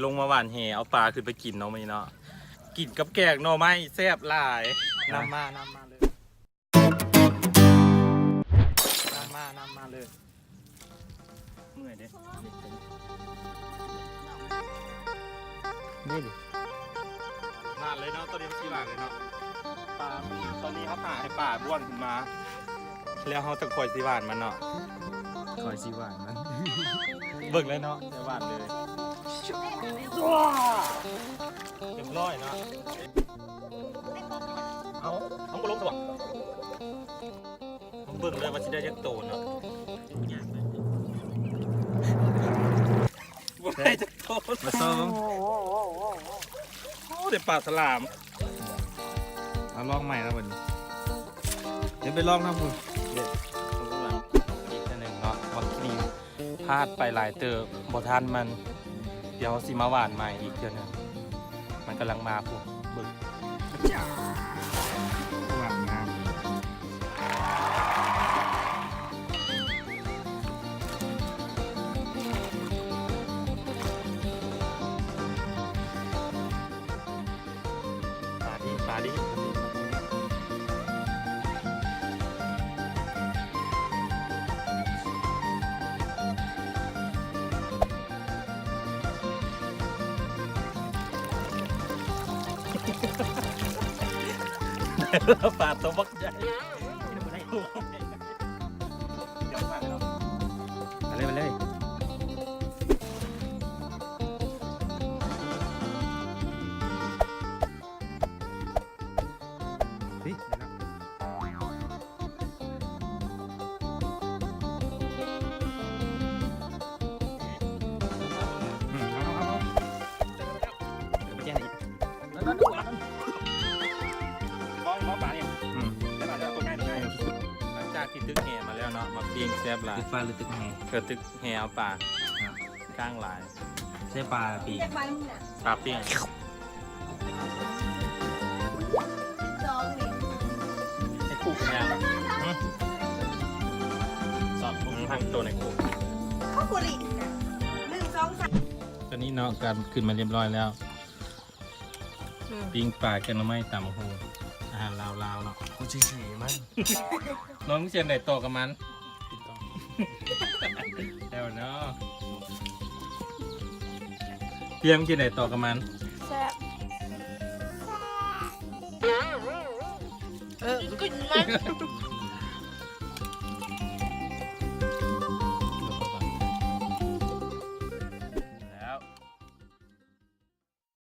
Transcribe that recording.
ລົງມາຫວ່ານແຫເອົາປາຂຶ້ນໄປກິນເນາະ ມື້ນີ້ເນາະ ກິນກັບແກງໜໍ່ໄມ້ແຊບຫຼາຍ. ນຳມາ ນຳມາເລີຍ ນຳມາ ນຳມາເລີຍ. ເມື່ອຍເດ້ ນີ້ດິ ຫວ່ານເລີຍເນາະ ຕອນນີ້ຊິຫວ່ານເລີຍເນາະ. ປາ ຕອນນີ້ເຮົາຖ້າໃຫ້ປາບ້ວນຂຶ້ນມາ ແລ້ວເຮົາຈັ່ງຄ່ອຍຊິຫວ່ານມັນເນາະ ຄ່ອຍຊິຫວ່ານມັນ. ເບິ່ງເລີຍເນາະ ຈະຫວ່ານເລີຍ. ຮຽບຮ້ອຍເນາະ. ເອົາ ເອົາ ບໍ່ລົງຊະບໍ? ເບິ່ງເລີຍວ່າຊິໄດ້ຈັກໂຕເນາະ. ບໍ່ໄດ້ຈັກໂຕ ມາຊອງ. ໂອ້ ໄດ້ປາສະຫຼາມ. ເອົາລອງໃໝ່ແລ້ວບັດນີ້ ເດີໄປລອງນຳພຸ້ນເດ້. ອີກເທື່ອໜຶ່ງເນາະ ບັກນີ້ພາດໄປຫຼາຍເຕີບ ບໍ່ທັນມັນ. ດຽວຊິມາຫວ່ານໃໝ່ອີກເທື່ອໜຶ່ງ ມັນກຳລັງມາພຸ້ນ ເບິ່ງ. ຫວ່ານງາມ. ປາດີ ປາດີ. ປາໂຕບັກໃຫຍ່. ມາເລີຍ ມາເລີຍ. ເຮີ້ຍ ໄດ້ແລ້ວ. ອືມ ເອົາ ເອົາ ເອົາ ເອົາ ໄປແຈ້ງອີກ. ອືມ ຫຼັງຈາກທີ່ຕຶກແຫມາແລ້ວເນາະ ມາປີ້ງແຊບຫຼາຍ. ຕຶກປາ ຫຼື ຕຶກແຫ? ເອີ ຕຶກແຫເອົາປາ. ກ້າງຫຼາຍ. ໃຊ້ປາປີ້ງ ປາປີ້ງ. ໃຫ້ຄຸກແມ່ນຫື? ສອດຄຸກທັງໂຕໃນຄຸກ. ເຂົາບໍ່ຫຼິ້ນນະ ໜຶ່ງ ສອງ ສາມ. ຕອນນີ້ເນາະ ການຂຶ້ນມາຮຽບຮ້ອຍແລ້ວ. ອືມ ປີ້ງປາ ແກງໜໍ່ໄມ້ ຕຳບັກຫຸ່ງ ອາຫານລາວໆ ເນາະ. ກູຊິສີມັນ ນ້ອງຊິເຮັດໃດຕໍ່ກັບມັນ? ແລ້ວເນາະ ພຽງຊິເຮັດໃດຕໍ່ກັບມັນ? ແຊບ. ເອີ ກິນມັນ.